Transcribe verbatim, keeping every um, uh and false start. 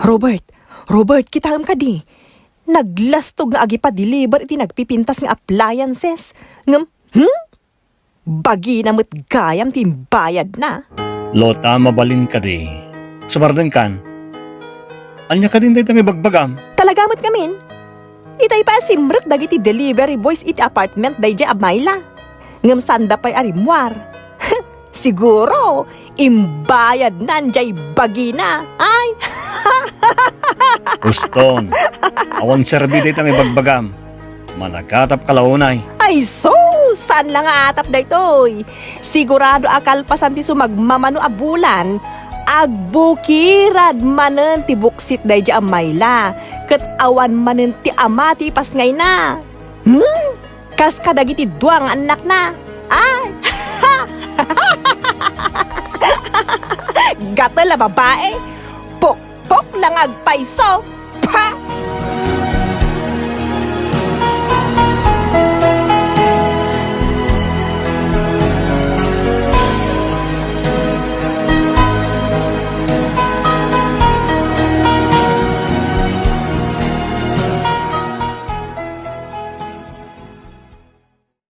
Robert, Robert, kitaem kadi. Naglastog nga agipa-deliver iti nagpipintas nga appliances. Ngem, hmm? Bagina met gayam ti imbayadna. Lota, mabalin kadi. Sumardengkan. Ania kadin dayta nga ibagbagam? Talaga met ngamin. Itay pay a simrek dagiti delivery boys iti apartment daydiay a Myla. Ngem saanda pay a rimmuar. Siguro, imbayadnan jay bagina. Ay! Uston, awan serbi dayta nga ibagbagam. Managatapka la unay. Ay sus! Saan la nga atap daytoy? Sigurado a kalpasan ti sumagmamano a bulan, agbukirad manen ti buksit daydiay a Myla, ket awan manen ti ama ti ipasngayna. Hmm? Kas kadagiti dua nga annakna. Ay! Gatel a babae! Pukpok la nga agpayso! Pa!